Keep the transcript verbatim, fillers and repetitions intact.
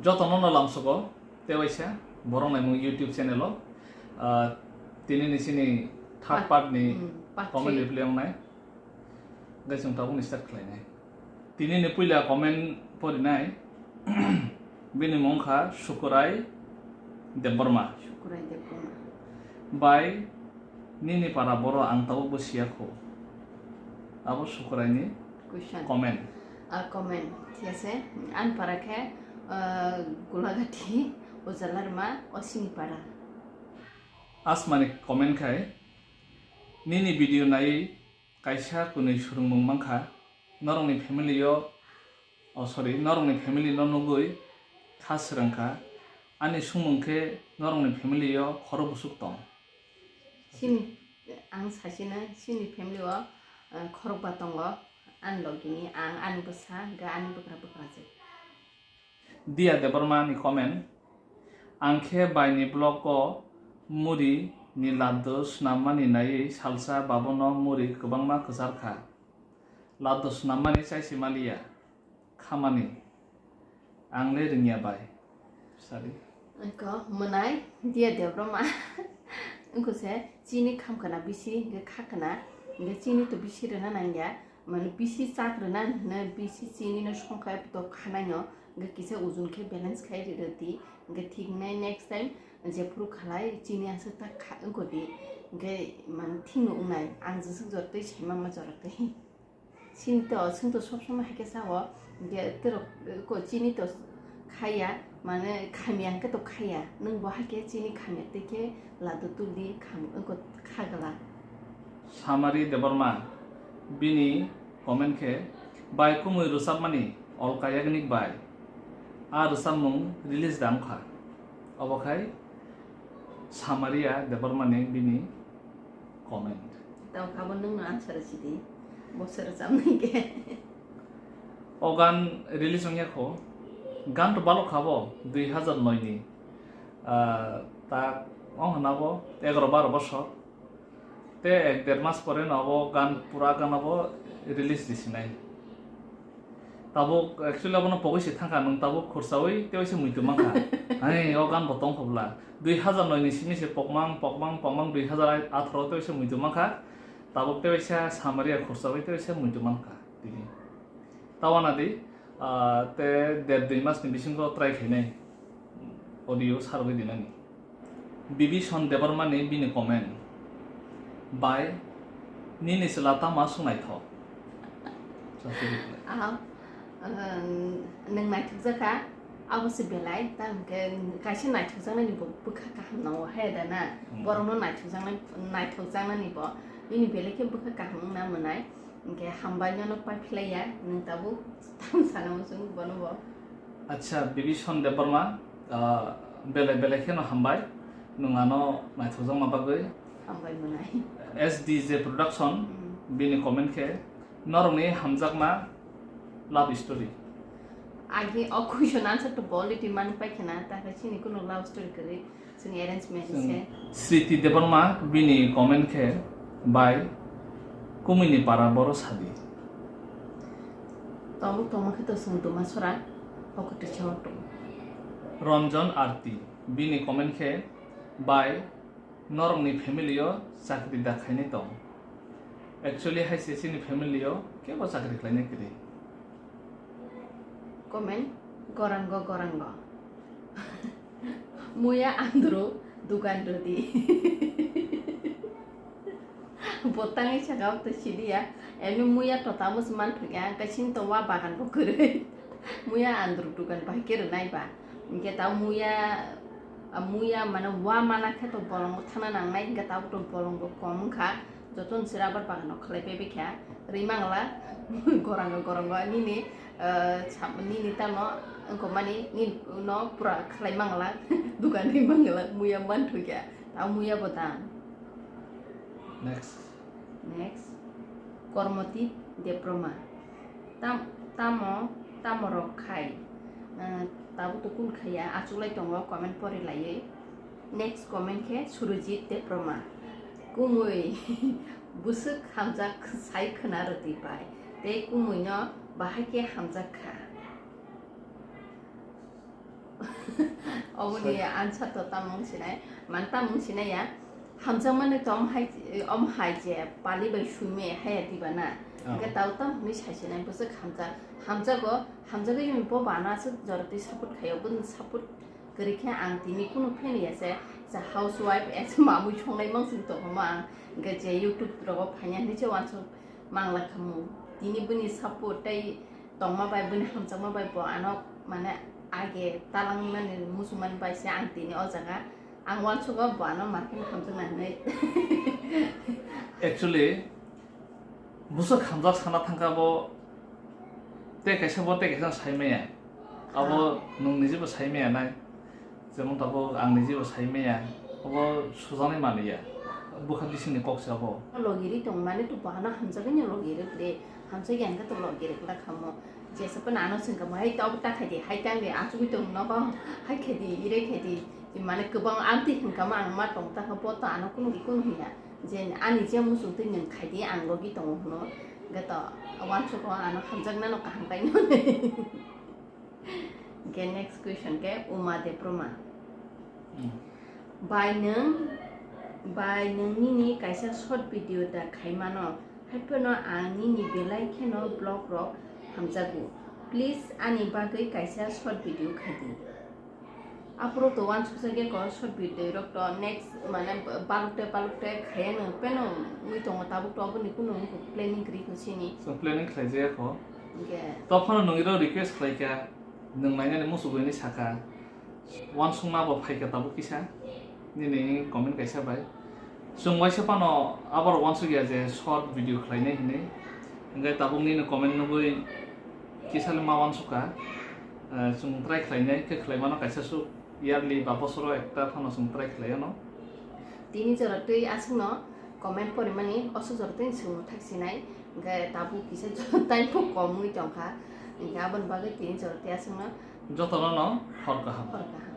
Jotono no lamsogo, tei waisa borok naimung YouTube channel o, ah, tini ni chini third Part, part ni mm, part comment three. Reply wngnai. Hwnkhe chwng tabukni start khlainai. Tini ni puila comment porinai, bini mung kha Sukurai Debbarma. Sukurai Debbarma. Bai, nini para boro ang tabukbo siya kho. Abo Sukurai ni Question. Comment. Ah, comment. Thik ase. Ani para khe, ah, Gulagati, Ujalarma, Osini para. Asmani comment khai, nini video nai kaisa kwnwi swrwngmung mankha, norokni family o, oh sorry, norokni family no nugwi kha swrwngkha, ani swngmung khe norokni family o khoro bwswk tong? Chini, ang sachina, chini family o, eh, khorokba tongo, ani logini, ang, ani bwsa, hwnkhe ani bwkra bwkrajwk. Dia Debbarma ni comment, ang khe bai ni vlog o muri ni laddu swnam mani naiwi salsa babono muri kwbangma kwchar kha. Laddu swnam mani chai se maliya. Khamani. Ang le rwngya bai. Sadi. Eko mwnai Dia Debbarma. Wngkha se chini kham khwna bisi hwnkhe kha khwna. Hwnkhe chini to bisi rwna nangya. Mane bisi chak rwna hwnkhe bisi chini no songkha to khanai no. Hwnkhe kisa ujun khe balance khai rwdi. Hwnkhe thik nai next time jephuru khalai chini aswk ta kha wngkha di. Hwnkhe mane thik no wngnai. Ang jwswk jora twi saima ma jora twi. Chini to, chwng to sob somoi hai khe sao, hwnkhe terok, ko chini to khaya, mane khamya hwnkhe to khaya. Nwng bo hai khe chini khamya tei khe ladu tuli kham, wngkha kha glak. Samari Debbarma, bini comment khe, bai kumui rwchapmani Alka Yagnik bai. A rwchapmung release da wngkha. Obo khai Samaria Debbarmani bini comment. Tamo kha bo nwng no answer sidi. Bo se rwchapnai khe. O gan release wngya kho. Gan to balok kha bo dui hazar noi ni. Ah, ta ong hwna bo egaroh baroh bosor. Te ek der mas pore no abo gan pura gan abo release di sinai. Tabuk actually abono pogwi se thangkha, nwng tabuk khursaui tei waisa muitu mankha. Hai, o gan bo tongkha bwla. Dui hazar noi ni simi se pokmang, pokmang, pokmang dui hazar atharo tei waisa muitu mankha. Tabuk tei waisa Samaria khursaui tei waisa muitu mankha. Tini. Tawana di, ah, te der dui mas ni bisingo try khainai. Audio sarwi dinani. Bibison Debbarma ni bini comment. Bai, nini chwla tama swng naithok? Sasi reply. Ah, um, nwng naithokjakha, abo se belai, ta hwnkhe kaisa naithokjaknani bo bwkha kaham nango, hai da na? Hmm. Borokno naithokjaknai, naithokjaknani bo, nini belai khe bwkha kaham wngna mwnai. Hwnkhe hambai nono pai phlaiya, nwng tabuk tamo sana muchung bono bo. Acha, Bibison Debbarma, ah, belai belai kheno hambai, nwng ano naithokjakma bagwi. Hambai mwnai. S D J Production, hmm, bini comment khe, norokni hamjakma love story. Agi o question answer to bo already mani pai khena, ta khe chini kuno love story kwrwi. Chwng arrangement se. Chwng Sriti Debbarma bini comment khe bai kumui ni para boro sadi. Tabuk tongma khe to chwng duma sora hokoti chao to. Ranjan Arti bini comment khe bai norok ni family o chakri da khainai tong. Actually hai se chini family o kebo chakri khlainai kwrwi. Comment, gorango, gorango. Muya andro dugan rwdi. Bo tangwi saka o to sidi ya. Emi muya to tamo se manthok ya, hwnkhe chini to wa bagan bo kwrwi. Muya andro dugan bahai khe rwnai ba. Hwnkhe ta muya, muya mane wa mana khe to bolongo thangna nangnai, hwnkhe tabuk to bolongo kom wngkha. Joto ni se rubber bagan no khlai pai bai kha, rwi mangla, gorango gorango nini, eh, sam-, nini tamo wngkha mani, nini no pura khlai mangla, dugan rwi mangla, muya manthokya, ta muya bo dan. Next. Next, Kormoti Debroma. Tam-, tamo, tamo rok khai, eh, tabuk to kun khaiya, achuklai tongo comment pori laiwi. Next comment khe Surojit Debroma. Kumui bwswk hamjak sai khwna rwtwi pai. Tei kumui no bahai khe hamjak kha. Oboni answer to tamung sinai, man tamung sinai ya. Hamjakmani to om hai, om hai je pali bai suime haya diba na. Oh. Hingke tao tam hwnwi sai sinai bwswk hamjak, hamjago, hamjagwi bo bana aswk jorotwi support khaio, bwswk support kwrwi khe ang tini kunu pheni ya se, sa housewife as mamui songnai mang sing tongo ma ang. Hingke je YouTube rogo phaiya hwnwi se uansuk mangla khamu. Tini bwni support tei tongma bai, bwni hamjakma bai bo ano, mane, age talang mani muchungmani bai se ang tini o jaga ang uansugo bo ano markheno hamjakna hinwi. Actually, bwswk hamjak sana thangkha bo, tei kaisa bo tei kaisa sai maya. Abo nwng niji bo sai maya nai. Jemon tabuk ang niji bo sai maya, obo sujaknai manliya, bwkha bisingni kok se obo. Logi ri tong mani to bahano hamjagwi no logi ri kre, hamjagwi ang khe to logi ri kwlak kha mo. Jesa phano ano swngkha mo, "Hai tabuk ta khai di, hai tang di, achugwi tong nogo, hai khai di, ire khai di." Mane kwbang amtwi hwnkha mo ang ma tong ta kha, bo to ano kunu kunu hwnya. Je ani je muchung twi nwng khai di, ang logi tongo hwno. Hwnkhe to uansugo ano hamjaknano kaham khaino. Hingke next question ke Uma Debroma. Hmm. Bai nwng, bai nwng nini kaisa short video da khaimano, haiphano ang nini belai kheno vlog rok hamjago. Please ani bagwi kaisa short video khaidi. Aphuru to uansukjak ya ko short video rok to next mane balukte balukte khaiya nwng peno wngwi tongo tabuk to oboni kunu wngkuk planning kwrwi kho sini. So planning khlaijak ya kho. Hingke. Tophano nwngwi rok request khlaikha. Nwng nainani muchugwi hinwi sakha, uansukma bo phaikha tabuk kisa, nini comment kaisa bai. Chwng waisa phano aborok uansukya je short video khlainai hinwi, hwnkhe tabuk nini comment nugwi kisa le ma uansukha. Eh, chwng try khlainai khe khlaimano kaisa swk yearly ba bosoro ekta phano chwng try khlaiano. Tini jora twi aswkno comment porimani, oso jora twi chwng thaksinai, hwnkhe tabuk kisa time bo kom wngwi tongkha, hwnkhe aboni bagwi tini jora twi aswkno jotono no hor kaham. Hor kaham.